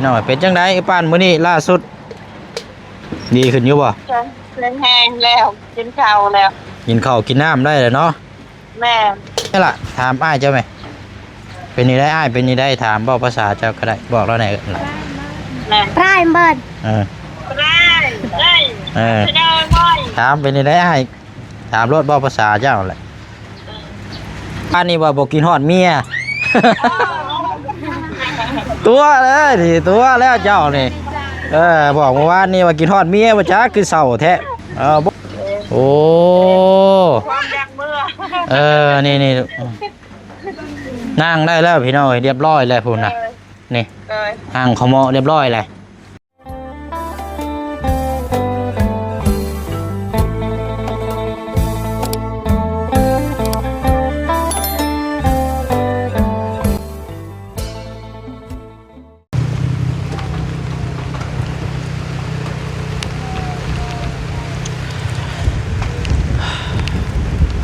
ພີ່ນ້ອງ ເປັນຈັ່ງໃດ ເອື້ອຍປານ ມື້ນີ້ລ່າສຸດ ດີຂຶ້ນຢູ່ບໍ່? ແຂງແຮງແລ້ວ ກິນເຂົ້າແລ້ວ ກິນເຂົ້າກິນນ້ຳໄດ້ແລ້ວເນາະ. ແມ່ນ. ນີ້ລະ ຖາມອ້າຍເຈົ້າແມະ ເປັນຈັ່ງໃດອ້າຍ ເປັນຈັ່ງໃດ? ຖາມເວົ້າພາສາເຈົ້າກໍໄດ້ ບອກລາວແດ່. ແມ່ນ. ປາຍເບິດ ເອີ ປາຍ ເອີ ຖາມເປັນຈັ່ງໃດອ້າຍ? ຖາມໂລດ ເວົ້າພາສາເຈົ້າແຫຼະ. ເອີ ອັນນີ້ວ່າບໍ່ກິນຮອດເມຍ ຕົວະເລີຍນີ້ ຕົວະແລ້ວເຈົ້ານີ້. ເອີ ບອກມື້ວານນີ້ວ່າກິນຮອດເມຍ ບໍ່ຈັກຄືເສົ້າແທ້. ເອີ ບໍ່ ເອີ ໂອ້ ຄວາມຢາກເມືອ ເອີ ນີ້ໆ ນັ່ງໄດ້ແລ້ວພີ່ນ້ອງເອີຍ ຮຽບຮ້ອຍແລ້ວພຸ້ນນະ. ເອີ ນີ້ ເອີ ນັ່ງເຂົ້າເໝາະຮຽບຮ້ອຍແລ້ວ.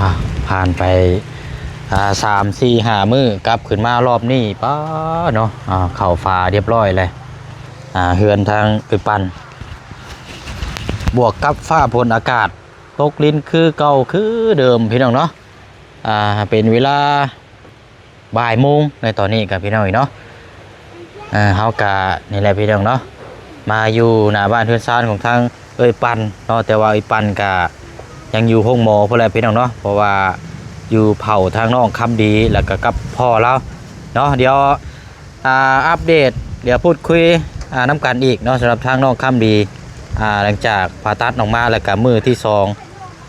ອ່າ ຜ່ານໄປ ອ່າ ສາມ ສີ່ ຫ້າ ມື້ ກັບຂຶ້ນມາລອບນີ້ ປ້າເນາະ ອ່າ ເຂົ້າຝາຮຽບຮ້ອຍແລ້ວ ອ່າ ເຮືອນທາງເອື້ອຍປັນ ບວກກັບຟ້າຝົນອາກາດຕົກລິນຄືເກົ່າຄືເດີມ ພີ່ນ້ອງເນາະ. ອ່າ ເປັນເວລາ ບ່າຍໂມງໃນຕອນນີ້ກໍ ພີ່ນ້ອງເອີຍເນາະ. ເຮົາກໍນີ້ແຫຼະພີ່ນ້ອງເນາະ ມາຢູ່ໜ້າບ້ານເຮືອນຊານຂອງທາງເອື້ອຍປັນເນາະ ແຕ່ວ່າເອື້ອຍປັນກໍຍັງຢູ່ໂຮງໝໍພຸ້ນແຫຼະພີ່ນ້ອງເນາະ ເພາະວ່າຢູ່ເຝົ້າທາງນ້ອງຄຳດີ ແລ້ວກໍກັບພໍ່ລາວເນາະ. ດຽວ ອ່າ ອັບເດດ ດຽວພູດຄຸຍ ອ່າ ນຳກັນອີກເນາະ ສຳລັບທາງນ້ອງຄຳດີ ອ່າ ຫຼັງຈາກຜ່າຕັດອອກມາ ແລ້ວກໍມື້ທີສອງ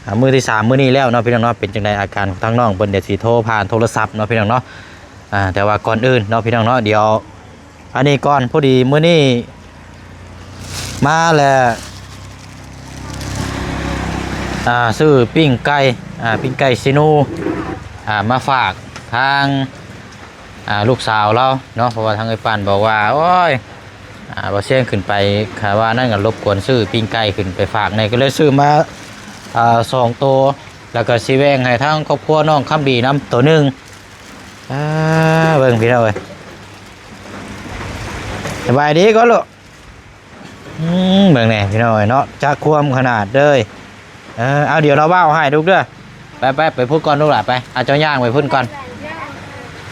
ອ່າ ມື້ທີສາມມື້ນີ້ແລ້ວເນາະ ພີ່ນ້ອງເນາະ. ເປັນຈັ່ງໃດອາການຂອງທາງນ້ອງເພິ່ນ ດຽວຊິໂທຜ່ານໂທລະສັບເນາະ ພີ່ນ້ອງເນາະ. ອ່າ ແຕ່ວ່າກ່ອນອື່ນເນາະ ພີ່ນ້ອງເນາະ ດຽວອັນນີ້ກ່ອນ ພໍດີມື້ນີ້ມາແລ້ວ ອ່າ ຊື້ປີ້ງໄກ່ ອ່າ ປີ້ງໄກ່ຊີນູ ອ່າ ມາຝາກທາງ ອ່າ ລູກສາວລາວເນາະ ເພາະວ່າທາງເອື້ອຍປັນບອກວ່າ ໂອ້ຍ ອ່າ ບໍ່ຊຽງຂຶ້ນໄປ ຄະວ່ານັ້ນກໍລົບກວນຊື້ປີ້ງໄກ່ຂຶ້ນໄປຝາກແດ່ ກໍເລີຍຊື້ມາ ອ່າ ສອງໂຕ ແລ້ວກໍຊິແບ່ງໃຫ້ທາງຄອບຄົວນ້ອງຄຳດີນຳໂຕໜຶ່ງ. ອ່າ ເບິ່ງພີ່ນ້ອງເອີຍ ສະບາຍດີກ່ອນລູກ. ອືມ ເບິ່ງແດ່ພີ່ນ້ອງເອີຍເນາະ ຈັກຄວາມຂະໜາດເລີຍ. ເອີ ເອົາ ດຽວລາວເວົ້າໃຫ້ລູກເດີ. ໄປໆ ໄປພຸ້ນກ່ອນລູກຫຼານ ໄປ ເອົາເຈົ້າຍ່າງໄປພຸ້ນກ່ອນ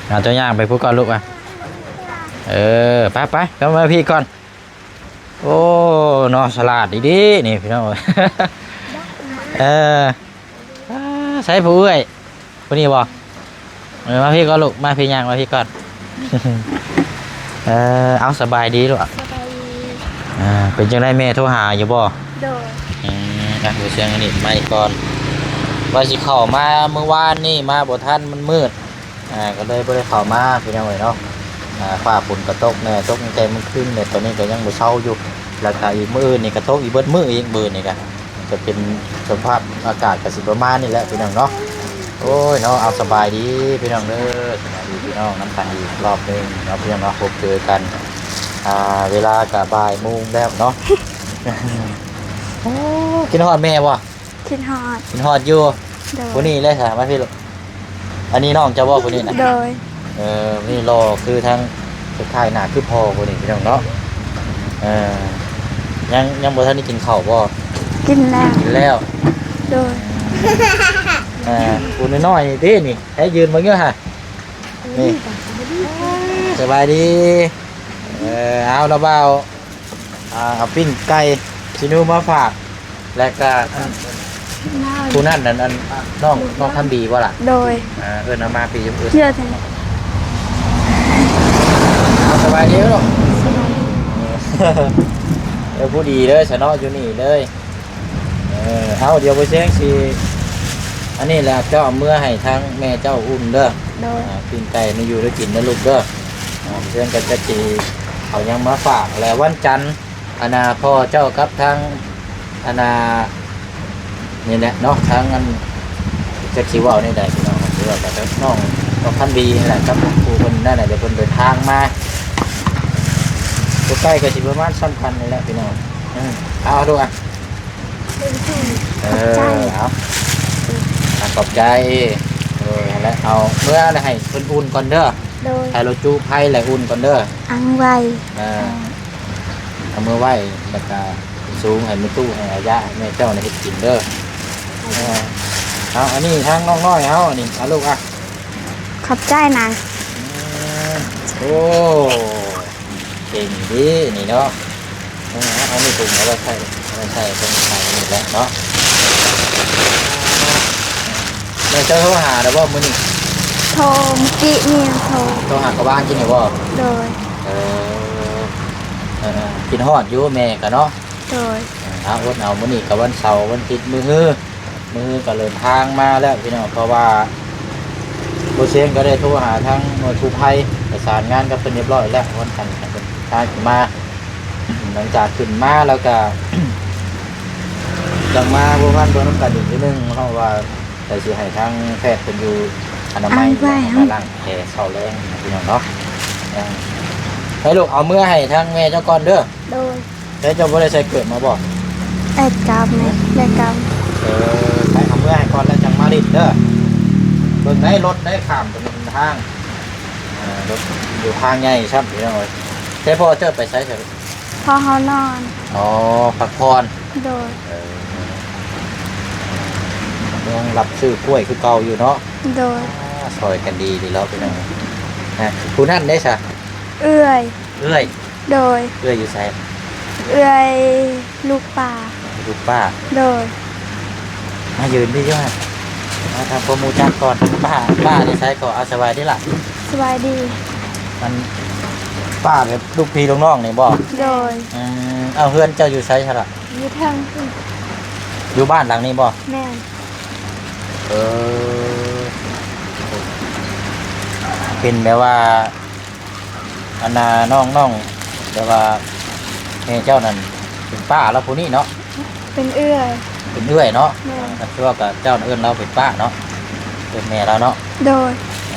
ເອົາເຈົ້າຍ່າງໄປພຸ້ນກ່ອນລູກ. ເອີ ໄປໆ ເຂົ້າມາພີ້ກ່ອນ. ໂອ້ ເນາະ ສະຫຼາດດີໆ ນີ້ພີ່ນ້ອງເອີຍ. ເອີ ອ່າ ໃສຜູ້ເອື້ອຍ ຜູ້ນີ້ບໍ່? ເອີ ມາພີ້ກ່ອນລູກ ມາພີ້ ຍ່າງມາພີ້ກ່ອນ. ເອີ ເອົາ ສະບາຍດີລູກ ສະບາຍດີ. ອ່າ ເປັນຈັ່ງໃດແມ່ໂທຫາຢູ່ບໍ່? ໂດຍ. ອືມ ອ່ະ ບໍ່ຊຽງອັນນີ້ໄມກ່ອນ ວ່າຊິເຂົ້າມາມື້ວານນີ້ ມາບໍ່ທັນ ມັນມືດ ອ່າ ກໍເລີຍບໍ່ໄດ້ເຂົ້າມາ ພີ່ນ້ອງເອີຍເນາະ. ອ່າ ຟ້າຝົນກໍຕົກແດ່ ຕົກຕັ້ງແຕ່ມື້ຄືນແດ່ ຕອນນີ້ກໍຍັງບໍ່ເຊົາຢູ່ ແລ້ວກໍອີກມື້ອື່ນນີ້ກໍຕົກອີກເບິດມື້ອີກ ມື້ນີ້ກໍ ຈະເປັນສະພາບອາກາດກໍຊິປະມານນີ້ແຫຼະພີ່ນ້ອງເນາະ. ໂອ້ຍເນາະ ເອົາ ສະບາຍດີພີ່ນ້ອງເດີ ສະບາຍດີພີ່ນ້ອງນຳກັນອີກລອບໜຶ່ງເນາະ ພີ່ນ້ອງເນາະ. ພົບເຈີກັນ ອ່າ ເວລາກໍບ່າຍໂມງແລ້ວເນາະ. ໂອ້ ຄິດຮອດແມ່ບໍ່? ຄິດຮອດ ຄິດຮອດຢູ່. ໂດຍ. ຜູ້ນີ້ເລີຍ ມາພີ້ລູກ. ອັນນີ້ນ້ອງເຈົ້າບໍ່ຜູ້ນີ້ນະ? ໂດຍ. ເອີ ນີ້ຫຼໍ່ຄືທາງ ຄ້າຍໆໜ້າຄືພໍ່ຜູ້ນີ້ພີ່ນ້ອງເນາະ. ເອີ ຍັງ ຍັງບໍ່ທັນໄດ້ກິນເຂົ້າບໍ່? ກິນແລ້ວ ກິນແລ້ວ. ໂດຍ. ອ່າ ຜູ້ນ້ອຍໆນີ້ຕິນີ້ ໃຫ້ຢືນເບິ່ງຢູ່ຫະ ນີ້. ສະບາຍດີ. ເອີ ເອົາລະບ່າວ ອ່າ ເອົາປີ້ງໄກ່ຊີນູມາຝາກ ແລ້ວກະອັນ ຜູ້ນັ້ນ ອັນ ອັນ ນ້ອງ ນ້ອງຄຳດີບໍ່ລະ? ໂດຍ. ອ່າ ເອີ້ນເອົາມາພີ້ ເອີ້ນ ເອີ ສະບາຍດີເນາະ. ເອີ ຜູ້ດີເດີຊະເນາະ ຢູ່ນີ້ເລີຍ. ເອີ ເອົາ ດຽວບໍ່ຊຽງຊິ ອັນນີ້ແຫຼະ ເຈົ້າເອົາເມືອໃຫ້ທາງແມ່ເຈົ້າອຸ່ນເດີ. ໂດຍ. ອ່າ ປີ້ງໄກ່ໃຫ້ຢູ່ໄດ້ກິນເດີລູກເດີ. ອ່າ ເພື່ອນກໍຈັກຊິເອົາຫຍັງມາຝາກ ແລະ ວັນຈັນ ອັນນ່າ ພໍ່ເຈົ້າກັບທາງ ອັນນ່າ ນີ້ແຫຼະເນາະ ທາງອັນ ຈັກຊິເວົ້າແນວໃດພີ່ນ້ອງ ຄືວ່າກັບນ້ອງ ນ້ອງຄຳດີນີ້ແຫຼະ ກັບຜູ້ເພິ່ນນັ້ນແຫຼະ ດຽວເພິ່ນເດີນທາງມາ ໃກ້ໆ ກໍຊິປະມານສ່ຳກັນນີ້ແຫຼະພີ່ນ້ອງ. ເອີ ເອົາ ເອົາດູ ອ່ະ. ເອີ ຂອບໃຈ ເອົາ ອ່ະ ຂອບໃຈ. ເອີ ຫັ້ນແຫຼະ ເອົາເມືອແລ້ວໃຫ້ເພິ່ນອຸ່ນກ່ອນເດີ. ໂດຍ. ໃຫ້ລົດຈູໄພແລ້ວອຸ່ນກ່ອນເດີ ອັງໄວ້. ເອີ ເອີ ເອົາມືໄຫວ້ ແລ້ວກະສູງໃຫ້ແມ່ຕູ້ ໃຫ້ອາຍະ ໃຫ້ແມ່ເຈົ້ານີ້ເຮັດກິນເດີ. ເອີ ເອົາ ອັນນີ້ທາງນ້ອງນ້ອຍເຮົາ ອັນນີ້ ເອົາລູກ ອ່ະ ຂອບໃຈນະ. ອືມ ໂອ້ ເກັ່ງດີນີ້ເນາະ. ເອີ ເອົາ ເອົານີ້ຖົງເອົາໄວ້ໃສ່ ເອົາໄວ້ໃສ່ເພິ່ນໃສ່ນີ້ແຫຼະເນາະ. ແລ້ວເຈົ້າໂທຫາແລ້ວບໍ່ມື້ນີ້? ໂທ ມື້ກີ້ນີ້ໂທ ໂທຫາກະວານກິນນີ້ບໍ່? ໂດຍ. ເອີ ເອີ ກິນຮອດຢູ່ແມ່ກະເນາະ. ໂດຍ. ເອີ ເອົາ ອົດເອົາ ມື້ນີ້ກະວັນເສົາ ວັນທິດ ມື້ຮື ມື້ຮືກະເດີນທາງມາແລ້ວພີ່ນ້ອງ. ເພາະວ່າບໍ່ຊຽງກະໄດ້ໂທຫາທາງໜ່ວຍກູ້ໄພ ປະສານງານກັບເພິ່ນຮຽບຮ້ອຍແລ້ວ ວັນຈັນກະເດີນທາງຂຶ້ນມາ. ຫຼັງຈາກຂຶ້ນມາແລ້ວກະ ຈັ່ງມາພົວພັນເບິ່ງນຳກັນອີກເທື່ອໜຶ່ງເນາະ ວ່າ ແຕ່ຊິໃຫ້ທາງແພດເພິ່ນຢູ່ອະນາໄມ ລ້າງແຜເຊົາແລງພີ່ນ້ອງເນາະ. ເອີ ໃຫ້ລູກເອົາເມືອໃຫ້ທາງແມ່ເຈົ້າກ່ອນເດີ. ໂດຍ. ແລ້ວເຈົ້າບໍ່ໄດ້ໃສ່ເກີບມາບໍ່? ແອດກັບແມ່ ແອດກັບ. ເອີ ໃຫ້ເອົາເມືອໃຫ້ກ່ອນແລ້ວຈັ່ງມາຫຼິ້ນເດີ. ເບິ່ງໄດ້ລົດໄດ້ຂ້າມຖະໜົນທາງ ເອີ ລົດຢູ່ທາງໃຫຍ່ຊ້ຳພີ່ນ້ອງເອີຍ. ແຕ່ພໍ່ເຈົ້າໄປໃສຊະ? ພໍ່ເຮົານອນ. ອໍ ພັກຜ່ອນ. ໂດຍ. ເອີ ຍັງຮັບຊື້ກ້ວຍຄືເກົ່າຢູ່ເນາະ. ໂດຍ. ອາ ຊ່ອຍກັນດີ ດີແລ້ວພີ່ນ້ອງ. ນະ ຜູ້ນັ້ນເດ້ຊະ? ເອື້ອຍ. ເອື້ອຍ. ໂດຍ. ເອື້ອຍຢູ່ໃສ? ເອື້ອຍລູກປ້າ. ລູກປ້າ. ໂດຍ. ມາຢືນພີ້ຢູ່ຫັ້ນ ມາທຳຄວາມຮູ້ຈັກກ່ອນ. ປ້າ ປ້າຢູ່ໃສກໍ? ເອົາ ສະບາຍດີຫຼະ. ສະບາຍດີ. ອັນ ປ້າແບບລູກພີ່ລູກນ້ອງນີ້ບໍ່? ໂດຍ. ອືມ ເອົາ ເຮືອນເຈົ້າຢູ່ໃສຊະລະ? ຢູ່ເທິງພຸ້ນ. ຢູ່ບ້ານຫຼັງນີ້ບໍ່? ແມ່ນ. ເອີ ເປັນແບບວ່າ ອັນນ່າ ນ້ອງ ນ້ອງ ແບບວ່າແມ່ເຈົ້ານັ້ນເປັນປ້າລາວຜູ້ນີ້ເນາະ? ເປັນເອື້ອຍ. ເປັນເອື້ອຍເນາະ? ແມ່ນ. ຄັນຄືວ່າກະເຈົ້າເອີ້ນລາວເປັນປ້າເນາະ ເອີ້ນແມ່ລາວເນາະ? ໂດຍ. ເ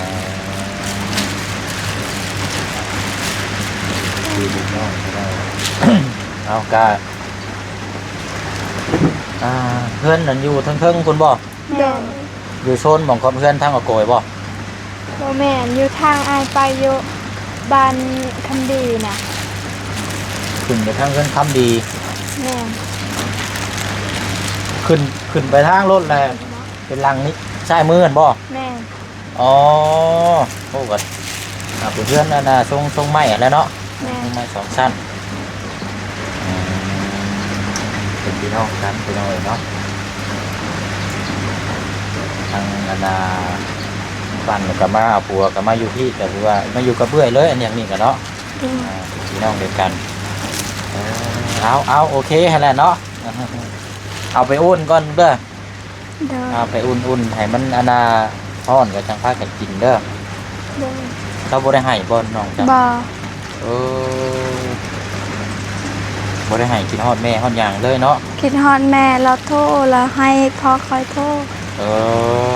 ອີ ພີ່ນ້ອງ ເອົາ ກະ ອ່າ ເຮືອນນັ້ນຢູ່ເທິງໆພຸ້ນບໍ່? ແມ່ນ. ຢູ່ໂຊນໝ່ອງຄອບເຮືອນທາງອາໂກຍບໍ່? ບໍ່ແມ່ນ ຢູ່ທາງອ້າຍໄປຢູ່ບ້ານຄຳດີນະ. ຂຶ້ນໄປທາງເຮືອນຄຳດີ. ແມ່ນ. ຂຶ້ນ ຂຶ້ນໄປທາງລົດແຫຼະ ເປັນຫຼັງນີ້ ຊ້າຍມືຫັ້ນບໍ່? ແມ່ນ. ອໍ ໂອ້ ກະ ອ່າ ເປັນເຮືອນອັນນ່າ ຊົງ ຊົງໄມ້ຫັ້ນແຫຼະເນາະ. ແມ່ນ. ຊົງໄມ້ສອງຊັ້ນ. ອືມ ເປັນພີ່ນ້ອງກັນພີ່ນ້ອງເອີຍເນາະ. ທາງອັນນ່າ ປັ້ນກະມາ ເອົາຜົວກະມາຢູ່ພີ້ ກະຄືວ່າມາຢູ່ກັບເອື້ອຍເລີຍ ອັນຫຍັງນີ້ກະເນາະ. ອືມ ອ່າ ເປັນພີ່ນ້ອງດຽວກັນ. ເອີ ເອົາ ເອົາ ໂອເຄຫັ້ນແຫຼະເນາະ. ເອົາໄປອຸ່ນກ່ອນເດີ. ໂດຍ. ເອົາໄປອຸ່ນໆ ໃຫ້ມັນອັນນ່າຮ້ອນ ກະຈັ່ງພາກັນກິນເດີ. ໂດຍ. ລາວບໍ່ໄດ້ໄຫ້ບໍ່ນ້ອງເຈົ້າ? ບໍ່. ເອີ ບໍ່ໄດ້ໄຫ້ ຄິດຮອດແມ່ຮອດຫຍັງເລີຍເນາະ? ຄິດຮອດແມ່ ລາວໂທ ລາວໄຫ້ພໍຄ່ອຍໂທ. ເອີ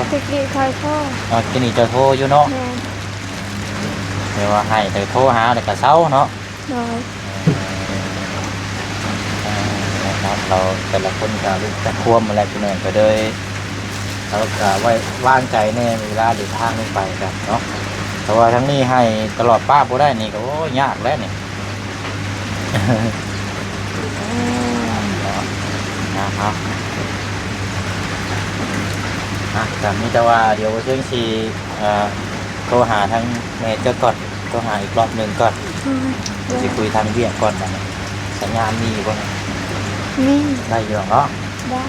ແຕ່ກີ້ຄ່ອຍໂທ. ເອີ ແຕ່ກີ້ນີ້ຈະໂທຢູ່ເນາະ? ແມ່ນ. ແຕ່ວ່າໄຫ້ ແຕ່ໂທຫາແລ້ວກະເຊົາເນາະ? ໂດຍ. ເອີ ເນາະ ລາວແຕ່ລະຄົນກະຮູ້ຈັກຄວາມຫັ້ນແຫຼະພີ່ນ້ອງ ກະເລີຍ ເຮົາກະໄວ້ວາງໃຈແດ່ເວລາເດີນທາງລົງໄປກັນເນາະ. ແຕ່ວ່າທາງນີ້ໃຫ້ຕະຫຼອດ ປ້າບໍ່ໄດ້ນີ້ກະ ໂອ້ຍ ຍາກແລ້ວນີ້. ເນາະ ເອົາ ອ່ະ ກະມີແຕ່ວ່າດຽວບໍ່ເຖິງຊິ ເອີ ໂທຫາທາງແມ່ເຈົ້າກ່ອນ ໂທຫາອີກລອບໜຶ່ງກ່ອນ. ໂດຍ. ຊິຄຸຍທາງວຽກກ່ອນບັດນີ້ ສັນຍານມີຢູ່ບໍ່? ມີ. ໄດ້ຢູ່ເນາະ? ໄດ້.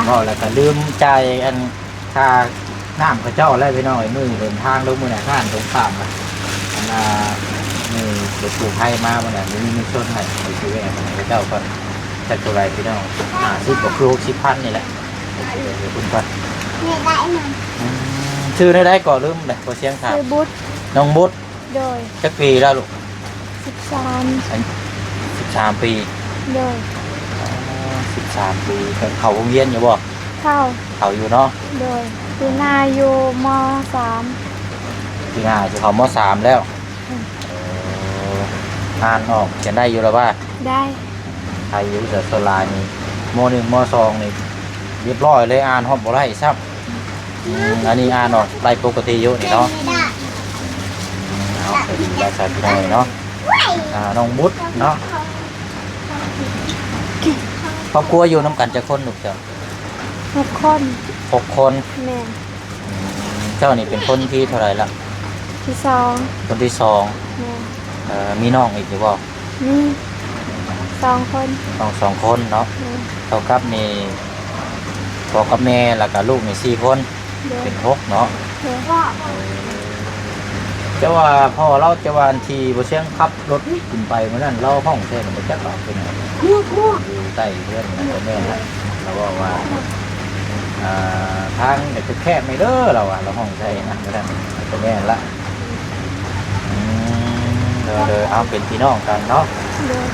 ເວົ້າແລ້ວກະລືມຈ່າຍອັນ ຄ່ານ້ຳເຂົາເຈົ້າແລ້ວພີ່ນ້ອງເອີຍ. ມື້ເດີນທາງລົງມື້ນັ້ນ ຮ້ານຕົງຂ້າມນະ ອັນນ່າ ມື້ລົດກູ້ໄພມາມື້ນັ້ນ ມີເງິນສົດໃຫ້ ໄປຊື້ແວ່ໃຫ້ເຂົາເຈົ້າກ່ອນ ຈັກເທົ່າໃດພີ່ນ້ອງ ຫ້າສິບບໍ່ຄືຫົກສິບພັນນີ້ແຫຼະ. ເອົາໄປເບິ່ງເພິ່ນກ່ອນ. ອືມ ຊື່ແນວໃດກໍລືມແຫຼະ ພໍສຽງຖາມ. ຊື່ບຸດ. ນ້ອງບຸດ. ໂດຍ. ຈັກປີແລ້ວລູກ? ສິບສາມ. ອາຍຸສິບສາມປີ. ໂດຍ. ອໍ ສິບສາມປີ ເຂົ້າໂຮງຮຽນຢູ່ບໍ່? ເຂົ້າ. ເຂົ້າຢູ່ເນາະ? ໂດຍ. ປີໜ້າຢູ່ ມໍສາມ. ປີໜ້າຊິເຂົ້າ ມໍສາມ ແລ້ວ. ອືມ. ເອີ ອ່ານອອກຂຽນໄດ້ຢູ່ລະວ່າ? ໄດ້. ໄທຢູ່ ແຕ່ສ່ວນຫຼາຍນີ້ ມໍໜຶ່ງ ມໍສອງນີ້ ຮຽບຮ້ອຍເລີຍ ອ່ານຮອດບໍ່ໄດ້ຊ້ຳ. ອືມ ອັນນີ້ອ່ານອອກໄດ້ປົກກະຕິຢູ່ນີ້ເນາະ. ເອົາ ກໍດີແລ້ວຊະພີ່ນ້ອງເນາະ. ອ່າ ນ້ອງບຸດເນາະ ຄອບຄົວຢູ່ນຳກັນຈັກຄົນລູກເຈົ້າ? ຫົກຄົນ. ຫົກຄົນ. ແມ່ນ. ອືມ ເຈົ້ານີ້ເປັນຄົນທີເທົ່າໃດລະ? ທີສອງ. ຄົນທີສອງ. ແມ່ນ. ເອີ ມີນ້ອງອີກຢູ່ບໍ່? ມີສອງຄົນ. ນ້ອງສອງຄົນເນາະ. ແມ່ນ. ເທົ່າກັບນີ້ ພໍ່ກັບແມ່ ແລ້ວກະລູກນີ້ສີ່ຄົນ. ໂດຍ. ເປັນຫົກເນາະ. ໂດຍ. ເອີ ແຕ່ວ່າພໍ່ລາວ ແຕ່ວ່າອັນທີ່ບໍ່ຊຽງຂັບລົດຂຶ້ນໄປມື້ນັ້ນ ລາວຮ້ອງແທ້ບໍ່ຈັກວ່າເປັນຫຍັງ ຢູ່ໃຕ້ເຮືອນນະ ກໍແມ່ນລະ. ລາວເວົ້າວ່າ ອ່າ ທາງແຄບໆ ແມ່ເດີ ລາວວ່າ ລາວຮ້ອງໃສ່ນະ ກໍແມ່ນລະ. ອືມ ເດີໆ ເອົາ ເປັນພີ່ນ້ອງກັນເນາະ. ໂດຍ.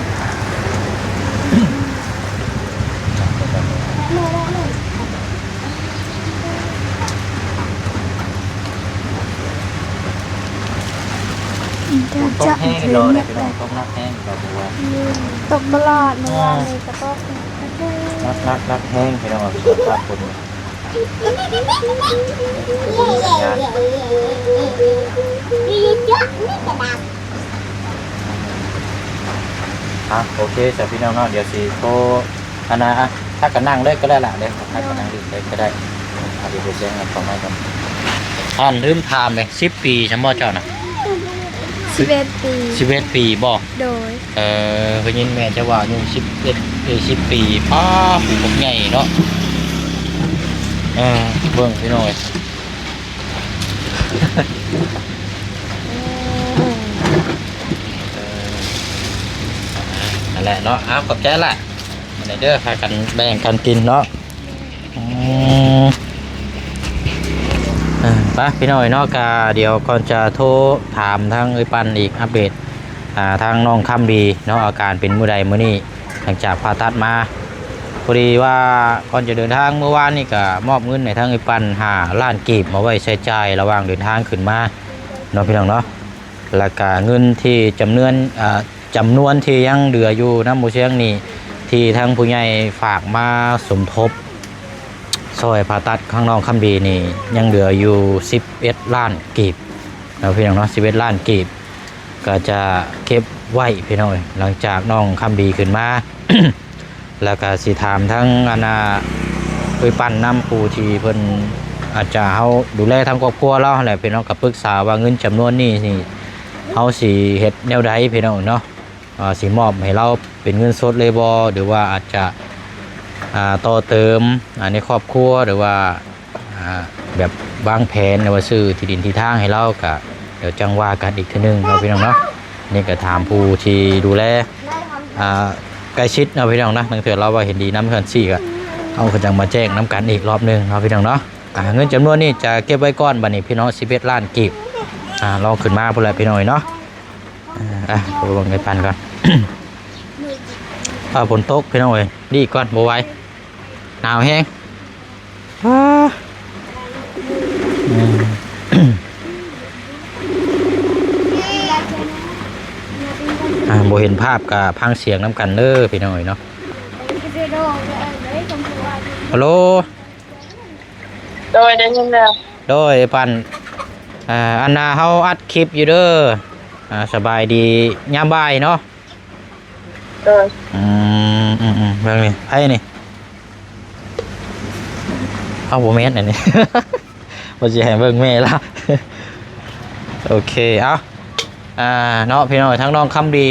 ຝົນຕົກແຮງເນາະ ພີ່ນ້ອງ ຕົກໜັກແຮງເນາະ ເພາະວ່າ ຕົກຕະຫຼອດ ມື້ວານນີ້ກໍຕົກ ໜັກໆ ໜັກແຮງພີ່ນ້ອງ ສະພາບຝົນ. ອ່ະ ໂອເຄ ສະພີ່ນ້ອງເນາະ ດຽວຊິໂທ ອັນນ່າ ພາກັນນັ່ງເລີຍກໍໄດ້ລະ ເດີ ພາກັນນັ່ງເລີຍກໍໄດ້. ອ່ະ ດຽວໄປແຈ້ງເຂົ້າມາກ່ອນ. ທ່ານ ລືມຖາມເລີຍ ສິບປີຊັ້ນບໍ່ເຈົ້ານະ? ສິບເອັດປີ. ສິບເອັດປີບໍ່? ໂດຍ. ເອີ ໄດ້ຍິນແມ່ເຈົ້າວ່າອາຍຸສິບເອັດ ເອີ ສິບປີ ປ້າ ຜູ້ບັກໃຫຍ່ເນາະ. ເອີ ເບິ່ງພີ່ນ້ອງເອີຍ ເອີ ນັ້ນແຫຼະເນາະ. ເອົາ ຂອບໃຈຫຼາຍ ມື້ນີ້ເດີ ພາກັນແບ່ງກັນກິນເນາະ. ອືມ ເອີ ໄປພີ່ນ້ອງເອີຍເນາະ ກະດຽວກ່ອນຈະໂທຖາມທາງເອື້ອຍປັນອີກ ອັບເດດ ອ່າ ທາງນ້ອງຄຳດີເນາະ ອາການເປັນມື້ໃດມື້ນີ້ ຫຼັງຈາກຜ່າຕັດມາ. ພໍດີວ່າກ່ອນຈະເດີນທາງມື້ວານນີ້ ກະມອບເງິນໃຫ້ທາງເອື້ອຍປັນຫ້າລ້ານກີບ ມາໄວ້ໃຊ້ຈ່າຍລະຫວ່າງເດີນທາງຂຶ້ນມາເນາະ ພີ່ນ້ອງເນາະ. ແລ້ວກະເງິນທີ່ຈຳນວນ ອ່າ ຈຳນວນທີ່ຍັງເຫຼືອຢູ່ນຳໝູ່ຊຽງນີ້ ທີ່ທາງຜູ້ໃຫຍ່ຝາກມາສົມທົບຊ່ອຍຜ່າຕັດຂອງນ້ອງຄຳດີນີ້ ຍັງເຫຼືອຢູ່ສິບເອັດລ້ານກີບເນາະ ພີ່ນ້ອງເນາະ ສິບເອັດລ້ານກີບ ກໍຈະເກັບໄວ້ພີ່ນ້ອງເອີຍ ຫຼັງຈາກນ້ອງຄຳດີຂຶ້ນມາ ແລ້ວກໍຊິຖາມທາງອັນນ່າ ເອື້ອຍປັນນຳ ຜູ້ທີ່ເພິ່ນອາດຈະ ເຮົາດູແລທາງຄອບຄົວລາວຫັ້ນແຫຼະ ພີ່ນ້ອງ ກໍປຶກສາວ່າເງິນຈຳນວນນີ້ນີ້ ເຮົາຊິເຮັດແນວໃດພີ່ນ້ອງເນາະ ອ່າ ຊິມອບໃຫ້ລາວເປັນເງິນສົດເລີຍບໍ່ ຫຼືວ່າອາດຈະ ອ່າ ຕໍ່ເຕີມ ອ່າ ໃນຄອບຄົວ ຫຼືວ່າ ອ່າ ແບບວາງແຜນ ຫຼືວ່າຊື້ທີ່ດິນທີ່ທາງໃຫ້ລາວ ກະດຽວຈັ່ງວ່າກັນອີກເທື່ອໜຶ່ງເນາະ ພີ່ນ້ອງເນາະ. ນີ້ກະຖາມຜູ້ທີ່ດູແລ ອ່າ ໃກ້ຊິດເນາະ ພີ່ນ້ອງເນາະ ລາງເທື່ອລາວວ່າເຫັນດີນຳ ເທື່ອຊີ້ກະເຮົາກໍຈັ່ງມາແຈ້ງນຳກັນອີກລອບໜຶ່ງເນາະ ພີ່ນ້ອງເນາະ. ອ່າ ເງິນຈຳນວນນີ້ຈະເກັບໄວ້ກ່ອນ ບັດນີ້ພີ່ນ້ອງ ສິບເອັດລ້ານກີບ ອ່າ ລອງຂຶ້ນມາພຸ້ນແຫຼະ ພີ່ນ້ອງເອີຍເນາະ. ອ່າ ໄປເບິ່ງໄອ້ປັນກ່ອນ. ຟ້າຝົນຕົກພີ່ນ້ອງເອີຍ ຫຼີກກ່ອນ ບໍ່ໄຫວ ໜາວແຮງ. ອືມ ອ່າ ບໍ່ເຫັນພາບກະຟັງສຽງນຳກັນເດີພີ່ນ້ອງເອີຍເນາະ. ຮັລໂຫຼ ໂດຍ ໄດ້ຍິນແລ້ວ ໂດຍ ປັນ ອ່າ ອັນນ່າ ເຮົາອັດຄລິບຢູ່ເດີ. ອ່າ ສະບາຍດີຍາມບ່າຍເນາະ. ເອີ ອືມ ອືມ ເບິ່ງນີ້ ໃຜນີ້? ເອົາ ບໍ່ແມ່ນອັນນີ້ ວ່າຊິໃຫ້ເບິ່ງແມ່ລະ. ໂອເຄ ເອົາ ອ່າ ເນາະ ພີ່ນ້ອງ ທາງນ້ອງຄຳດີ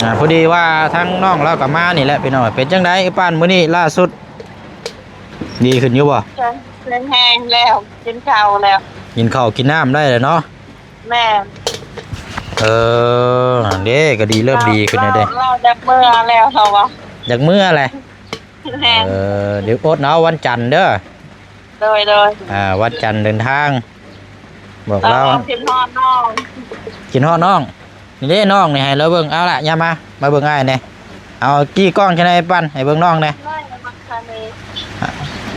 ອ່າ ພໍດີວ່າທາງນ້ອງລາວກໍມານີ້ແຫຼະ ພີ່ນ້ອງ. ເປັນຈັ່ງໃດ ປານມື້ນີ້ລ່າສຸດ ດີຂຶ້ນຢູ່ບໍ່? ແຂງແຮງແລ້ວ ກິນເຂົ້າແລ້ວ ກິນເຂົ້າກິນນ້ຳໄດ້ແລ້ວເນາະ. ແມ່ນ ເອີ ເດ້ ກໍດີ ເລີ່ມດີຂຶ້ນແລ້ວເດ້. ລາວຢາກເມືອແລ້ວ ເຮົາວ່າ ຢາກເມືອແຫຼະ. ແມ່ນ ເອີ ດຽວອົດເອົາ ວັນຈັນເດີ. ໂດຍໆ ອ່າ ວັນຈັນເດີນທາງ ບອກລາວ ເອີ ຄິດຮອດນ້ອງ ຄິດຮອດນ້ອງ. ນີ້ເດ້ນ້ອງນີ້ ໃຫ້ລາວເບິ່ງ. ເອົາລະ ຢ່າມາ ມາເບິ່ງອ້າຍແດ່. ເອົາ ຈີ້ກ້ອງຈັ່ງໃດ ປັນ ໃຫ້ເບິ່ງນ້ອງແດ່.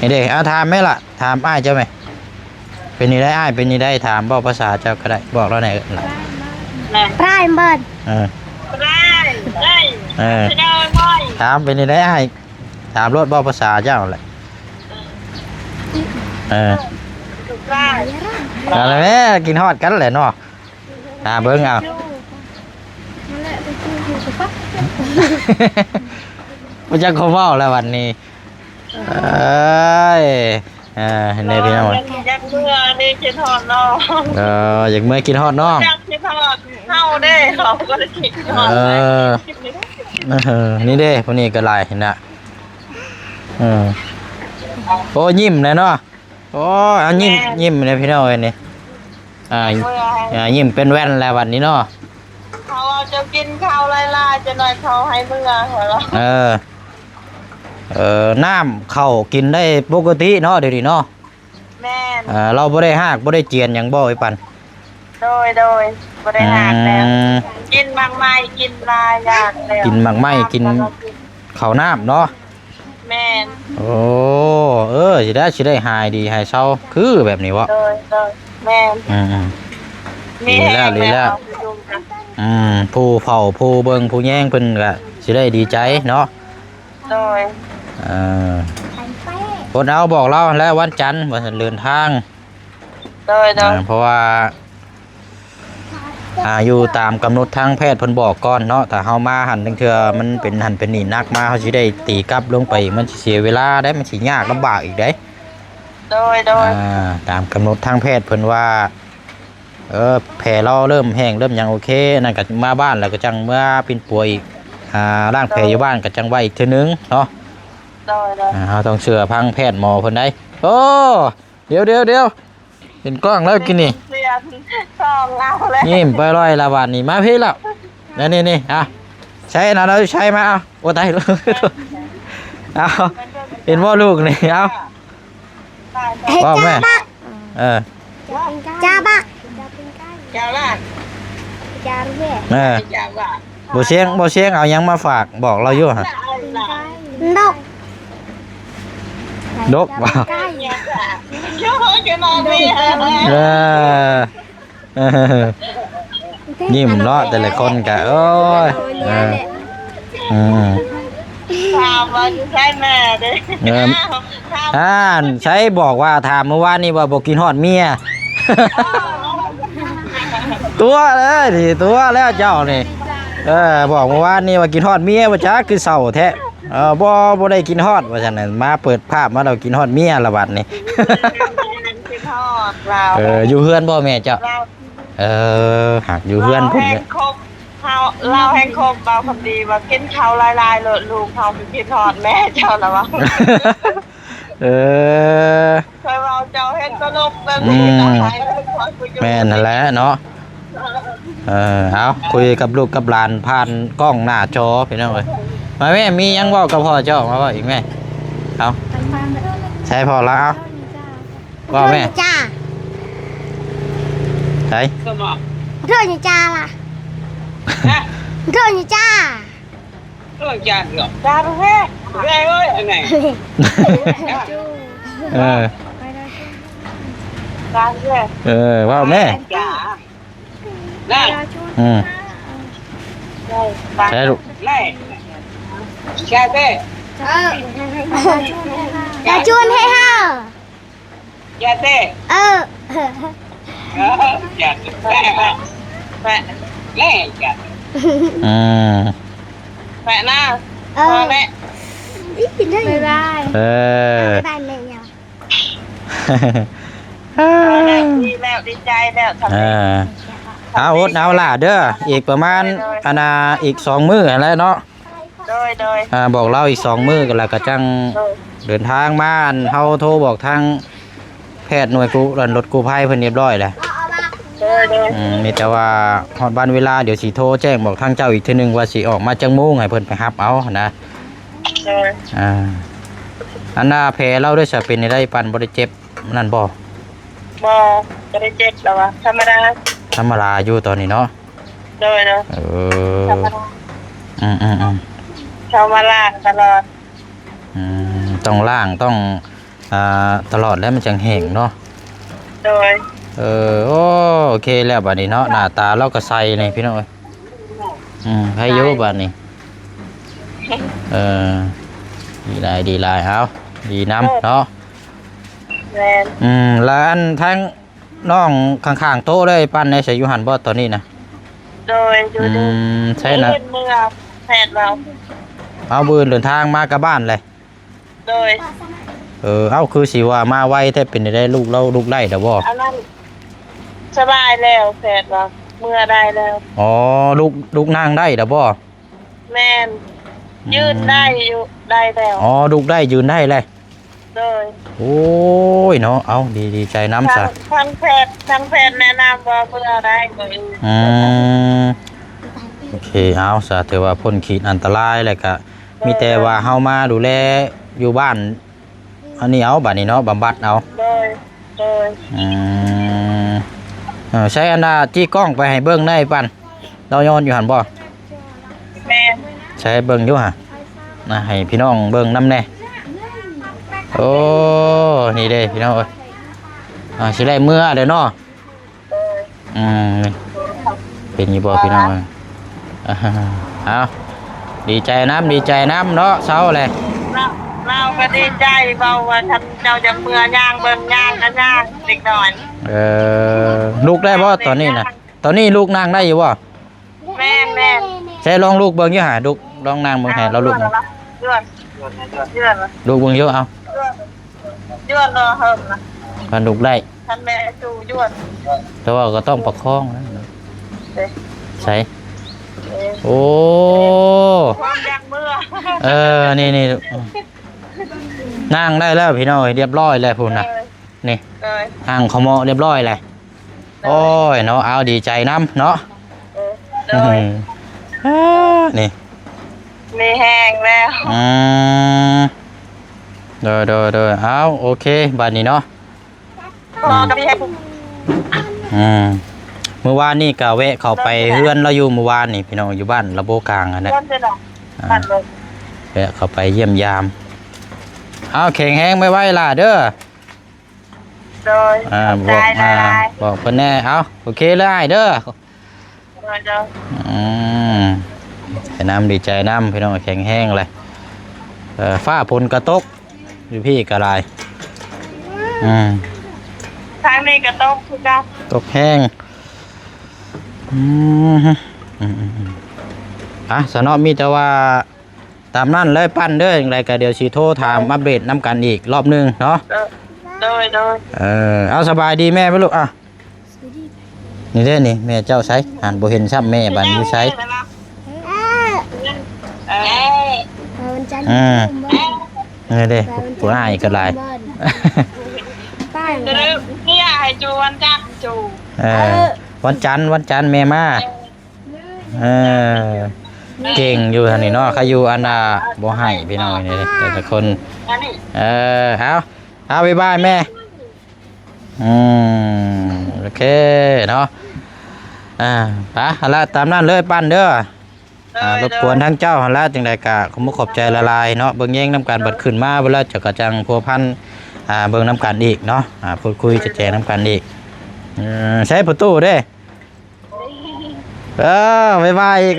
ນີ້ເດ້ ເອົາ ຖາມແມ່ລະ ຖາມອ້າຍເຈົ້າແມ່. ເປັນຈັ່ງໃດອ້າຍ ເປັນຈັ່ງໃດ? ຖາມເວົ້າພາສາເຈົ້າກໍໄດ້ ບອກລາວແດ່. ປາຍເບິດ ເອີ ປາຍເອີຍ ເອີ ຖາມເປັນຈັ່ງໃດອ້າຍ? ຖາມໂລດ ເວົ້າພາສາເຈົ້າແຫຼະ. ເອີ ນັ້ນແຫຼະແມ່ ກິນຮອດກັນແຫຼະເນາະ. ຫາເບິ່ງເອົາ ບໍ່ຈັກຄວາມເວົ້າແລ້ວບັດນີ້. ເອີຍ ເອີ ເຫັນແດ່ພີ່ນ້ອງ ຢາກເມືອນີ້ ຄິດຮອດນ້ອງ. ເອີ ຢາກເມືອ ຄິດຮອດນ້ອງ ຢາກຄິດຮອດເຮົາເດ້ ເຮົາກໍໄດ້ຄິດຮອດ. ເອີ ເອີ ນີ້ເດ້ ຜູ້ນີ້ກໍຫຼາຍນະ. ເອີ ໂອ້ ຍິ້ມແຫຼະເນາະ. ໂອ້ຍ ເອົາຍິ້ມ ແມ່ນ ຍິ້ມແຫຼະພີ່ນ້ອງເອີຍນີ້. ອ່າ ເມື່ອ ອ່າ ຍິ້ມເປັນແວ່ນແລ້ວບັດນີ້ເນາະ. ເຂົາວ່າເຈົ້າກິນເຂົ້າຫຼາຍໆ ຈັກໜ້ອຍເຂົາໃຫ້ເມືອ. ເອີ ເອີ ນ້ຳເຂົ້າກິນໄດ້ປົກກະຕິເນາະ ດຽວນີ້ເນາະ. ແມ່ນ ເອີ ລາວບໍ່ໄດ້ຮາກ ບໍ່ໄດ້ຈຽນຫຍັງບໍ່ ໄອ້ປັນ? ໂດຍ ໂດຍ ບໍ່ໄດ້ຮາກແລ້ວ. ອືມ ກິນໝາກໄມ້ ກິນຫຼາຍຢ່າງແລ້ວ ກິນໝາກໄມ້ ກິນ ເຂົ້ານ້ຳເນາະ. ແມ່ນ ໂອ້ ເອີ ຊິໄດ້ ຊິໄດ້ຫາຍດີຫາຍເຊົາ ຄືແບບນີ້ເວາະ. ໂດຍ ໂດຍ ແມ່ນ ອືມໆ ດີແລ້ວ ດີແລ້ວ. ອືມ ຜູ້ເຝົ້າ ຜູ້ເບິ່ງ ຜູ້ແຍງເພິ່ນກະຊິໄດ້ດີໃຈເນາະ. ໂດຍ ເອີ ອົດເອົາ ບອກລາວຫັ້ນແຫຼະ ວັນຈັນວ່າຊັ້ນ ເດີນທາງ. ໂດຍ ໂດຍ ອ່າ ເພາະວ່າ ອ່າ ຢູ່ຕາມກຳນົດທາງແພດເພິ່ນບອກກ່ອນເນາະ. ຖ້າເຮົາມາຫັ້ນ ລາງເທື່ອມັນເປັນຫັ້ນເປັນນີ້ໜັກມາ ເຮົາຊິໄດ້ຕີກັບລົງໄປ ມັນຊິເສຍເວລາເດ້ ມັນຊິຍາກລຳບາກອີກເດ້. ໂດຍ ໂດຍ ອ່າ ຕາມກຳນົດທາງແພດເພິ່ນວ່າ ເອີ ແຜລາວເລີ່ມແຫ້ງເລີ່ມຫຍັງ ໂອເຄ ນັ້ນກໍມາບ້ານແລ້ວກໍຈັ່ງເມືອປິ່ນປົວອີກ ອ່າ ລ້າງແຜຢູ່ບ້ານກໍຈັ່ງວ່າອີກເທື່ອໜຶ່ງເນາະ. ໂດຍ ໂດຍ ອ່າ ເຮົາຕ້ອງເຊື່ອຟັງແພດໝໍເພິ່ນໄດ໋. ໂອ້ ດຽວໆໆ ເຫັນກ້ອງແລ້ວກິນນີ້ ຍິ້ມໄປລອຍລະບາດນີ້ ມາພີ້ລະ. ນີ້ໆໆ ເອົາ ໃຊ້ນະ ເອົາໃຊ້ມາ ເອົາ ໂອ້ ຕາຍ ເອົາ ເຫັນບໍ່ລູກນີ້ ເອົາ ເວົ້າແມ່ ເອີ ຈາບັກ ຈາບັກ ເອີ ບໍ່ຊຽງ ບໍ່ຊຽງ ເອົາຫຍັງມາຝາກ ບອກລາວຢູ່ຫະ. ນົກ ດົກບໍ່? ເອີ ຍິ້ມເນາະ ແຕ່ລະຄົນກະ ໂອ້ຍ ເອີ ອືມ ຖາມວ່າຢູ່ໃສແມ່ເດ້ ເອີ ອ່ານ ໃສບອກວ່າ ຖາມມື້ວານນີ້ວ່າບໍ່ກິນຮອດເມຍ ຕົວະເລີຍນີ້ ຕົວະແລ້ວເຈົ້ານີ້ ເອີ ບອກມື້ວານນີ້ວ່າກິນຮອດເມຍ ບໍ່ຈັກຄືເສົ້າແທ້. ເອີ ບໍ່ ບໍ່ໄດ້ກິນຮອດວ່າຊັ້ນນະ ມາເປີດພາບມາແລ້ວກິນຮອດເມຍລະບັດນີ້ ກິນຮອດລາວ. ເອີ ຢູ່ເຮືອນບໍ່ແມ່ເຈົ້າ? ເອີ ຫາກຢູ່ເຮືອນພຸ້ນ ລາວແຮ່ງຄົບເຮົາ ລາວແຮ່ງຄົບເວົ້າຄຳດີວ່າກິນເຂົ້າຫຼາຍໆ ໂລດ ລູກເຮົາຄືຄິດຮອດແມ່ເຈົ້າລະວ່າ. ເອີ ຂ້ອຍເວົ້າເຈົ້າເຮັດຕະຫຼົກແບບນີ້ ອືມ ແມ່ນຫັ້ນແຫຼະເນາະ. ເອີ ເອົາ ຄຸຍກັບລູກກັບຫຼານຜ່ານກ້ອງໜ້າຈໍພີ່ນ້ອງເອີຍ. ມາແມ່ ມີຫຍັງເວົ້າກັບພໍ່ເຈົ້າ ມາເວົ້າອີກແມ່. ເອົາ ໃສ່ພໍ່ລະ ເອົາ ເວົ້າແມ່ ຈ້າ ໃສ່ ໂທດຈ້າລະ ໂທດຈ້າ. ເອີ ຈານເນາະ ຈານແທ້ ເອີຍ ອັນນີ້ ເອີ ຈານແທ້ ເອີ ເວົ້າແມ່ ຈານ ນະ ອືມ ໃຊ່ລູກ ແມ່ ຈານແທ້ ເອີ ຈານໃຫ້ເຮົາ ຢ່າເຕະ ເອີ ເອີ ຢ່າເຕະ ແປະ ແປະ ແມ່ ຢ່າ ອືມ ແປະນະ ເອີ ພໍແລ້ວ ບາຍບາຍ ເອີ ບາຍບາຍແມ່ຫຍັງ ພໍແລ້ວ ດີແລ້ວ ດີໃຈແລ້ວ ເອີ ເອົາອົດເອົາຫຼ້າເດີ ອີກປະມານ ໂດຍ ອັນນ່າ ອີກສອງມື້ຫັ້ນແຫຼະເນາະ. ໂດຍ ໂດຍ ອ່າ ບອກລາວອີກສອງມື້ ແລ້ວກໍຈັ່ງ ໂດຍ ເດີນທາງມາ. ອັນ ເຮົາໂທບອກທາງແພດໜ່ວຍກູ້ ອັນ ລົດກູ້ໄພເພິ່ນຮຽບຮ້ອຍແລ້ວ. ໂດຍ ໂດຍ ອືມ ມີແຕ່ວ່າຮອດວັນເວລາ ດຽວຊິໂທແຈ້ງບອກທາງເຈົ້າອີກເທື່ອໜຶ່ງ ວ່າຊິອອກມາຈັກໂມງ ໃຫ້ເພິ່ນໄປຮັບເອົາຫັ້ນນະ. ໂດຍ ອ່າ ອັນນ່າ ແຜລາວໄດ້ສະ ເປັນໃດ ປັນບໍ່ໄດ້ເຈັບນັ້ນບໍ່? ບໍ່ ບໍ່ໄດ້ເຈັບແລ້ວວ່າ ທຳມະດາ ທຳມະດາຢູ່ຕອນນີ້ເນາະ. ໂດຍ ໂດຍ ເອີ ທຳມະດາ ອືມໆໆ ເຂົ້າມາລ້າງຕະຫຼອດ. ອືມ ຕ້ອງລ້າງ ຕ້ອງ ອ່າ ຕະຫຼອດແລ້ວມັນຈັ່ງແຫ້ງເນາະ. ໂດຍ ເອີ ໂອ ໂອເຄແລ້ວບາດນີ້ເນາະ ໜ້າຕາລາວກໍໃສນີ້ພີ່ນ້ອງເອີຍ. ອືມ ໃຜຢູ່ບາດນີ້ ເອີ ດີຫຼາຍ ດີຫຼາຍ ເອົາ ດີນຳເນາະ. ແມ່ນ ອືມ ແລ້ວອັນທາງນ້ອງຂ້າງໆໂຕະເລີຍ ປັນໄດ້ໃສ ຢູ່ຫັ້ນບໍ່ຕອນນີ້ນະ? ໂດຍ ຢູ່ ອືມ ໃສນະ? ມື້ອື່ນເມືອ ແພດເວົ້າ ເອົາ ມື້ອື່ນເດີນທາງມາກັບບ້ານເລີຍ. ໂດຍ ເອີ ເອົາ ຄືຊິວ່າມາໄວແທ້ ເປັນໃດ ລູກລາວລຸກໄດ້ແລ້ວບໍ່? ອັນນັ້ນສະບາຍແລ້ວ ແພດວ່າເມືອໄດ້ແລ້ວ. ອໍ ລູກ ລູກນາງໄດ້ແລ້ວບໍ່? ແມ່ນ ອືມ ຢືນໄດ້ຢູ່ ໄດ້ແລ້ວ. ອໍ ລຸກໄດ້ ຢືນໄດ້ແລ້ວ. ໂດຍ ໂອ້ຍເນາະ ເອົາ ດີ ດີໃຈນຳຊະ. ທາງ ທາງແພດ ທາງແພດແນະນຳວ່າເມືອໄດ້ມື້ອື່ນ. ອືມ ໂອເຄ ເອົາຊະ ຖືວ່າພົ້ນຂີດອັນຕະລາຍ ແລ້ວກະ ໂດຍ ມີແຕ່ວ່າເຮົາມາດູແລຢູ່ບ້ານ ອັນນີ້ເອົາ ບາດນີ້ເນາະ ບຳບັດເອົາ. ໂດຍ ໂດຍ ອືມ ເອີ ໃຊ້ອັນນ່າ ຈີ້ກ້ອງໄປໃຫ້ເບິ່ງໄດ້ ປັນ ລາວນອນຢູ່ຫັ້ນບໍ່? ແມ່ນ ໃຊ້ເບິ່ງຢູ່ຫະ ນະ ໃຫ້ພີ່ນ້ອງເບິ່ງນຳແດ່. ໂອ້ ນີ້ເດ້ພີ່ນ້ອງເອີຍ ອ່າ ຊິໄດ້ເມືອແລ້ວເນາະ. ອືມ ເປັນຢູ່ບໍ່ພີ່ນ້ອງເອີຍ? ເອົາ ດີໃຈນຳ ດີໃຈນຳເນາະ ເຊົາແຫຼະ. ລາວ ລາວກໍດີໃຈ ເວົ້າວ່າ ຄັນເຈົ້າຢາກເມືອຍ່າງເບິ່ງ ຍ່າງກໍຍ່າງເລັກນ້ອຍ. ເອີ ລຸກໄດ້ບໍ່ຕອນນີ້ນະ? ຕອນນີ້ລຸກນັ່ງໄດ້ຢູ່ບໍ່? ແມ່ນໆ ໃຊ້ລອງລຸກເບິ່ງຢູ່ຫາ ລຸກ ລອງນັ່ງເບິ່ງໃຫ້ລາວລຸກ. ຍວນ ຍວນ ຍວນ ລຸກເບິ່ງຢູ່ ເອົາ ຍວນ ຍວນ ເອີ ເຫິມນະ ມັນລຸກໄດ້ ຄັນແມ່ສູ່ຍວນ ແຕ່ວ່າກໍຕ້ອງປະຄອງນະ. ເດ້ ໃສ ເອີ ໂອ້ ຄວາມຢາກເມືອ ເອີ ນີ້ໆ ນັ່ງໄດ້ແລ້ວພີ່ນ້ອງເອີຍ ຮຽບຮ້ອຍແລ້ວພຸ້ນນະ. ເອີ ນີ້ ເອີ ຫັ້ງເຂົ້າໝໍ້ຮຽບຮ້ອຍແລ້ວ. ເອີ ໂອ້ຍເນາະ ເອົາ ດີໃຈນຳເນາະ. ເອີ ໂດຍ ອືມ ອ່າ ນີ້ ມີແຮງແລ້ວ. ອືມ ໂດຍ ໂດຍ ໂດຍ ເອົາ ໂອເຄ ບາດນີ້ເນາະ. ອືມ ອືມ ມື້ວານນີ້ກໍແວະເຂົ້າໄປເຮືອນລາວຢູ່ ມື້ວານນີ້ພີ່ນ້ອງ ຢູ່ບ້ານລະໂບກາງຫັ້ນແຫຼະ. ອ່າ ແວະເຂົ້າໄປຢ້ຽມຢາມ. ເອົາ ແຂງແຮງໄວໆຫຼ້າເດີ. ໂດຍ ອ່າ ຂອບໃຈ ບອກ ອ່າ ຫຼາຍໆ ບອກເພິ່ນແດ່. ເອົາ ໂອເຄເລີຍອ້າຍເດີ. ໂດຍ ໂດຍ ອືມ ໃຈນຳ ດີໃຈນຳ ພີ່ນ້ອງ ແຂງແຮງເລີຍ. ເອີ ຟ້າຝົນກະຕົກ ຢູ່ພີ້ກະຫຼາຍ. ອືມ ທາງນີ້ກະຕົກຄືກັນ ຕົກແຮງ. ອືມ ອືມ ອືມ ອືມ ອ່ະ ສະເນາະ ມີແຕ່ວ່າ ຕາມນັ້ນເລີຍ ປັ້ນເດີ. ຈັ່ງໃດກໍດຽວຊິໂທຖາມອັບເດດນຳກັນອີກລອບໜຶ່ງເນາະ. ໂດຍ ໂດຍ ເອີ ເອົາ ສະບາຍດີແມ່ໄປລູກ. ອ່ະ ນີ້ເດ້ນີ້ ແມ່ເຈົ້າໃສ? ຫັ້ນ ບໍ່ເຫັນຊ້ຳແມ່ ບາດນີ້ຢູ່ໃສ? ເອີ ວັນຈັນ ອືມ ນີ້ເດ້ ຜູ້ອ້າຍກໍຫຼາຍ. ເອີ ວັນຈັນ ວັນຈັນແມ່ມາ. ເອີ ເກັ່ງຢູ່ຫັ້ນນີ້ເນາະ ໃຄຢູ່ອັນນ່າບໍ່ໃຫ້ພີ່ນ້ອງນີ້ ແຕ່ລະຄົນ. ເອີ ເອົາ ເອົາ ບາຍບາຍແມ່. ອືມ ໂອເຄເນາະ. ອ່າ ໄປ ຫັ້ນລະ ຕາມນັ້ນເລີຍ ປັ້ນເດີ. ໂດຍ ອ່າ ລົບກວນທາງເຈົ້າຫັ້ນລະ. ຈັ່ງໃດກະຂອບມຸກຂອບໃຈຫຼາຍໆເນາະ ເບິ່ງແຍງນຳກັນ. ບັດຂຶ້ນມາເວລາຈະກະຈັ່ງພົວພັນ ອ່າ ເບິ່ງນຳກັນອີກເນາະ ອ່າ ພູດຄຸຍຈະແຈງນຳກັນອີກ. ເອີ ໃຊ້ປະຕູເດ້. ເອີ ບາຍບາຍອີກ.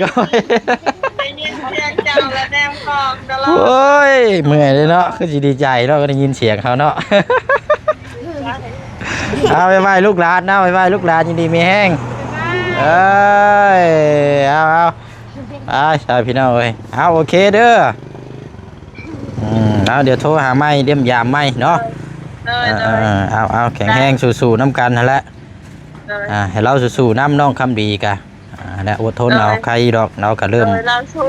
ໄດ້ຍິນສຽງເຈົ້າແລ້ວແນມກ້ອງຕະຫຼອດ. ໂອ້ຍ ເມື່ອຍເດ້ເນາະ ຄືຊິດີໃຈເນາະ ກໍໄດ້ຍິນສຽງເຮົາເນາະ. ເອົາ ບາຍບາຍລູກຫຼານເນາະ ບາຍບາຍລູກຫຼານ ຍິນດີມີແຮງ. ເອີຍ ເອົາ ເອົາ ໄປ ຊາວພີ່ນ້ອງເອີຍ ເອົາ ໂອເຄເດີ. ອືມ ເອົາ ດຽວໂທຫາໃໝ່ ຢ້ຽມຢາມໃໝ່ເນາະ. ໂດຍ ເອີ ໂດຍ ເອີ ເອົາ ເອົາ ແຂງແຮງ ໄດ້ ສູ້ໆນຳກັນຫັ້ນແຫຼະ. ໂດຍ ອ່າ ໃຫ້ລາວສູ້ໆນຳ ນ້ອງຄຳດີກະ ອ່າ ແລະ ອົດທົນເອົາ ໂດຍ ໄຄດອກ ລາວກະເລີ່ມ ໂດຍ ລາວສູ້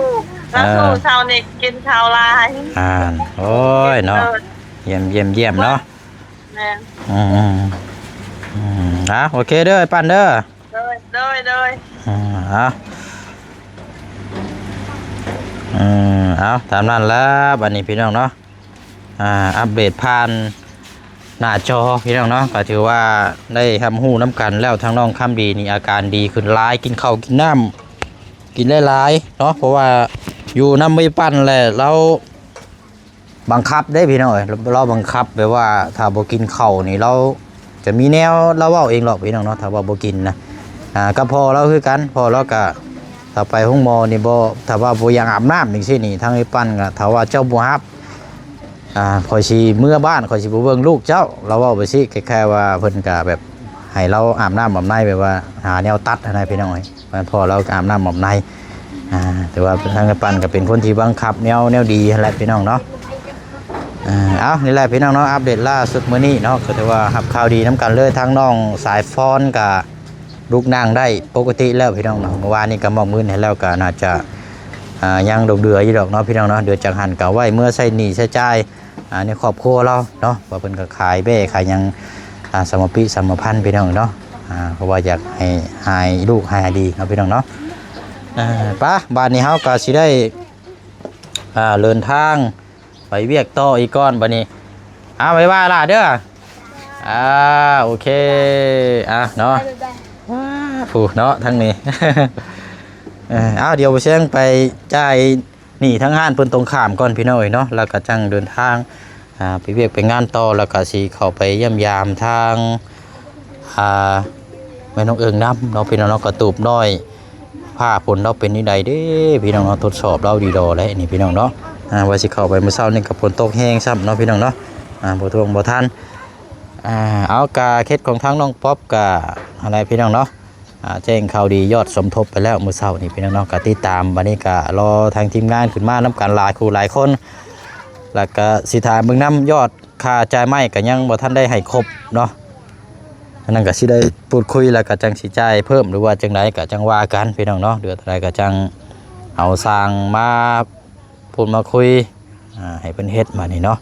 ລາວສູ້ ເອີ ເຊົ້ານີ້ກິນເຂົ້າຫຼາຍ. ອ່າ ໂອ້ຍເນາະ ເອີ ຢ້ຽມ ຢ້ຽມ ຢ້ຽມເນາະ. ແມ່ນ ອືມ ອືມ ອືມ ອ່າ ໂອເຄເດີ ປັ້ນເດີ. ໂດຍ ໂດຍ ໂດຍ ອືມ ເອົາ ເອີ ເອົາ ຕາມນັ້ນລະ ບັດນີ້ພີ່ນ້ອງເນາະ. ອ່າ ອັບເດດຜ່ານໜ້າຈໍພີ່ນ້ອງເນາະ ກໍຖືວ່າໄດ້ຮັບຮູ້ນຳກັນແລ້ວ ທາງນ້ອງຄຳດີນີ້ອາການດີຂຶ້ນຫຼາຍ ກິນເຂົ້າກິນນ້ຳ ກິນຫຼາຍໆເນາະ ເພາະວ່າຢູ່ນຳເອື້ອຍປັ້ນແຫຼະ ລາວບັງຄັບເດ້ພີ່ນ້ອງເອີຍ. ລາວບັງຄັບແບບວ່າຖ້າບໍ່ກິນເຂົ້ານີ້ ລາວຈະມີແນວ ລາວເວົ້າເອງດອກພີ່ນ້ອງເນາະ ຖ້າວ່າບໍ່ກິນນະ. ອ່າ ກັບພໍ່ລາວຄືກັນ ພໍ່ລາວກະ ຖ້າໄປໂຮງໝໍນີ້ບໍ່ ຖ້າວ່າບໍ່ຢາກອາບນ້ຳຈັ່ງຊີ້ນີ້ ທາງອ້າຍປັ້ນກໍ ຖ້າວ່າເຈົ້າບໍ່ຮັບ ອ່າ ຂ້ອຍຊິເມືອບ້ານ ຂ້ອຍຊິບໍ່ເບິ່ງລູກເຈົ້າ ລາວເວົ້າໄປຊີ້ ຄ້າຍໆວ່າເພິ່ນກໍແບບໃຫ້ລາວອາບນ້ຳອາບໃນ ແບບວ່າຫາແນວຕັດຫັ້ນນະພີ່ນ້ອງເອີຍ. ພໍ່ລາວກໍອາບນ້ຳອາບໃນ ອ່າ ແຕ່ວ່າທາງອ້າຍປັ້ນກໍເປັນຄົນທີ່ບັງຄັບແນວ ແນວດີຫັ້ນແຫຼະພີ່ນ້ອງເນາະ. ອ່າ ເອົາ ນີ້ແຫຼະພີ່ນ້ອງເນາະ ອັບເດດລ່າສຸດມື້ນີ້ເນາະ ກໍຖືວ່າຮັບຂ່າວດີນຳກັນເລີຍ ທາງນ້ອງສາຍພອນກໍລຸກນັ່ງໄດ້ປົກກະຕິແລ້ວພີ່ນ້ອງເນາະ. ມື້ວານນີ້ກໍມອບເງິນໃຫ້ແລ້ວ ກໍໜ້າຈະ ອ່າ ຍັງຫຼົງເຫຼືອຢູ່ດອກເນາະພີ່ນ້ອງເນາະ. ເດືອນຈາກຫັ້ນກໍໄວ້ເມືອໃຊ້ໜີ້ໃຊ້ຈ່າຍ ອ່າ ໃນຄອບຄົວລາວເນາະ ວ່າເພິ່ນກໍຂາຍແບ້ຂາຍຫຍັງ ອ່າ ສຳມາປິສຳມາພັນພີ່ນ້ອງເນາະ. ອ່າ ເພາະວ່າຢາກໃຫ້ຫາຍລູກຫາຍດີເນາະພີ່ນ້ອງເນາະ. ອ່າ ປະ ບາດນີ້ເຮົາກໍຊິໄດ້ ອ່າ ເດີນທາງໄປວຽກຕໍ່ອີກກ່ອນບາດນີ້. ອ້າວ ບາຍບາຍຫຼ້າເດີ. ອ່າ ໂອເຄ ອ່າ ເນາະ ບາຍບາຍ ວ້າ ຜູ້ເນາະ ທາງນີ້ ເອີ ເອົາ ດຽວບໍ່ແຊງໄປຈ່າຍ ນີ້ທາງຮ້ານເພິ່ນຕົງຂ້າມກ່ອນພີ່ນ້ອງເອີຍເນາະ ແລ້ວກໍຈັ່ງເດີນທາງ ອ່າ ໄປວຽກໄປງານຕໍ່ ແລ້ວກໍຊິເຂົ້າໄປຢ້ຽມຢາມທາງ ອ່າ ແມ່ນ້ອງເອິງນຳເນາະພີ່ນ້ອງເນາະ. ກະຕູບນ້ອຍຟ້າຝົນລາວເປັນຈັ່ງໃດເດ້ພີ່ນ້ອງເນາະ ທົດສອບລາວດີດອແຫຼະນີ້ພີ່ນ້ອງເນາະ. ອ່າ ວ່າຊິເຂົ້າໄປມື້ເຊົ້ານີ້ກໍຝົນຕົກແຮງຊ້ຳເນາະພີ່ນ້ອງເນາະ ອ່າ ບໍ່ທ່ວງບໍ່ທັນ. ອ່າ ເອົາ ກະເຂດຂອງທາງນ້ອງປັອບກະຫັ້ນແຫຼະພີ່ນ້ອງເນາະ ອ່າ ແຈ້ງຂ່າວດີຍອດສົມທົບໄປແລ້ວມື້ເຊົ້ານີ້ພີ່ນ້ອງເນາະ ກໍຕິດຕາມ. ບັດນີ້ກໍລໍທາງທີມງານຂຶ້ນມານຳກັນຫຼາຍຄູ່ຫຼາຍຄົນ ແລ້ວກໍຊິຖາມເບິ່ງນຳ ຍອດຄ່າຈ່າຍໄມ້ກໍຍັງບໍ່ທັນໄດ້ໃຫ້ຄົບເນາະ. ອັນນັ້ນກໍຊິໄດ້ພູດຄຸຍ ແລ້ວກໍຈັ່ງຊິຈ່າຍເພີ່ມ ຫຼືວ່າຈັ່ງໃດກໍຈັ່ງວ່າກັນພີ່ນ້ອງເນາະ. ເດືອນເທົ່າໃດກໍຈັ່ງເອົາຊ່າງມາ ພູດມາຄຸຍ ອ່າ ໃຫ້ເພິ່ນເຮັດບາດນີ້ເນາະ.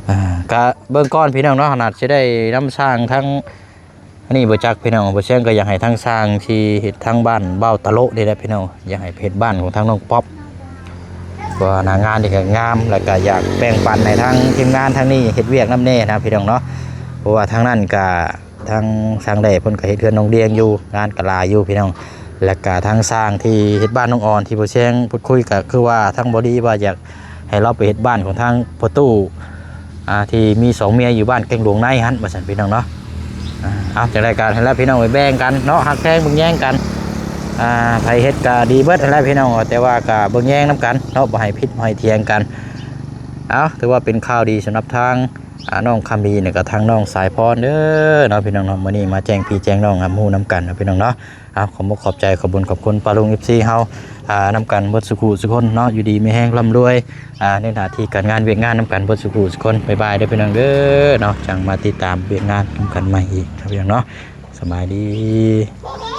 ອ່າ ກະເບິ່ງກ່ອນພີ່ນ້ອງເນາະ ຂະໜາດຊິໄດ້ນຳຊ່າງທັງ ອັນນີ້ບໍ່ຈັກພີ່ນ້ອງ ບໍ່ແຊງກໍຢາກໃຫ້ທັງຊ່າງທີ່ເຮັດທາງບ້ານເວົ້າຕະໂລະນີ້ແຫຼະພີ່ນ້ອງ ຢາກໃຫ້ເຮັດບ້ານຂອງທາງນ້ອງປັອບ ເພາະວ່າໜ້າງານນີ້ກໍງາມ ແລ້ວກໍຢາກແບ່ງປັນໃຫ້ທາງທີມງານທາງນີ້ເຮັດວຽກນຳແດ່ນະພີ່ນ້ອງເນາະ. ເພາະວ່າທາງນັ້ນກໍ ທາງຊ່າງແດ່ເພິ່ນກໍເຮັດເຮືອນນ້ອງດຽງຢູ່ ງານກໍຫຼາຍຢູ່ພີ່ນ້ອງ. ແລ້ວກໍທາງຊ່າງທີ່ເຮັດບ້ານນ້ອງອອນ ທີ່ບໍ່ແຊງພູດຄຸຍ ກໍຄືວ່າທາງບໍ່ດີວ່າຢາກໃຫ້ລາວໄປເຮັດບ້ານຂອງທາງພໍ່ຕູ້ ອ່າ ທີ່ມີສອງເມຍຢູ່ບ້ານແກ້ງຫຼວງໃນຫັ້ນ ວ່າຊັ້ນພີ່ນ້ອງເນາະ. ອ່າ ເອົາ ຈັ່ງໃດກໍຫັ້ນແຫຼະພີ່ນ້ອງ ໄປແບ່ງກັນເນາະ ຮັກແພງເບິ່ງແຍງກັນ. ອ່າ ໃຜເຮັດກໍດີເບິດຫັ້ນແຫຼະພີ່ນ້ອງ ແຕ່ວ່າກໍເບິ່ງແຍງນຳກັນເນາະ ບໍ່ໃຫ້ຜິດບໍ່ໃຫ້ຖຽງກັນ. ເອົາ ຖືວ່າເປັນຂ່າວດີສຳລັບທາງ ອ່າ ນ້ອງຄຳມີ ແລ້ວກໍທາງນ້ອງສາຍພອນເດີເນາະ ພີ່ນ້ອງເນາະ. ມື້ນີ້ມາແຈ້ງພີ່ແຈ້ງນ້ອງຮັບຮູ້ນຳກັນເນາະ ພີ່ນ້ອງເນາະ. ເອົາ ຂອບມຸກຂອບໃຈ ຂອບບຸນຂອບຄຸນປ້າລຸງ ເອັຟຊີ ເຮົາ ອ່າ ນຳກັນເບິດສູ່ຄູ່ສູ່ຄົນເນາະ ຢູ່ດີມີແຮງ ລ່ຳລວຍ ອ່າ ໃນໜ້າທີ່ການງານວຽກງານນຳກັນເບິດສູ່ຄູ່ສູ່ຄົນ. ບາຍບາຍເດີພີ່ນ້ອງເດີເນາະ ຈັ່ງມາຕິດຕາມວຽກງານນຳກັນໃໝ່ອີກເນາະ ພີ່ນ້ອງເນາະ. ສະບາຍດີ.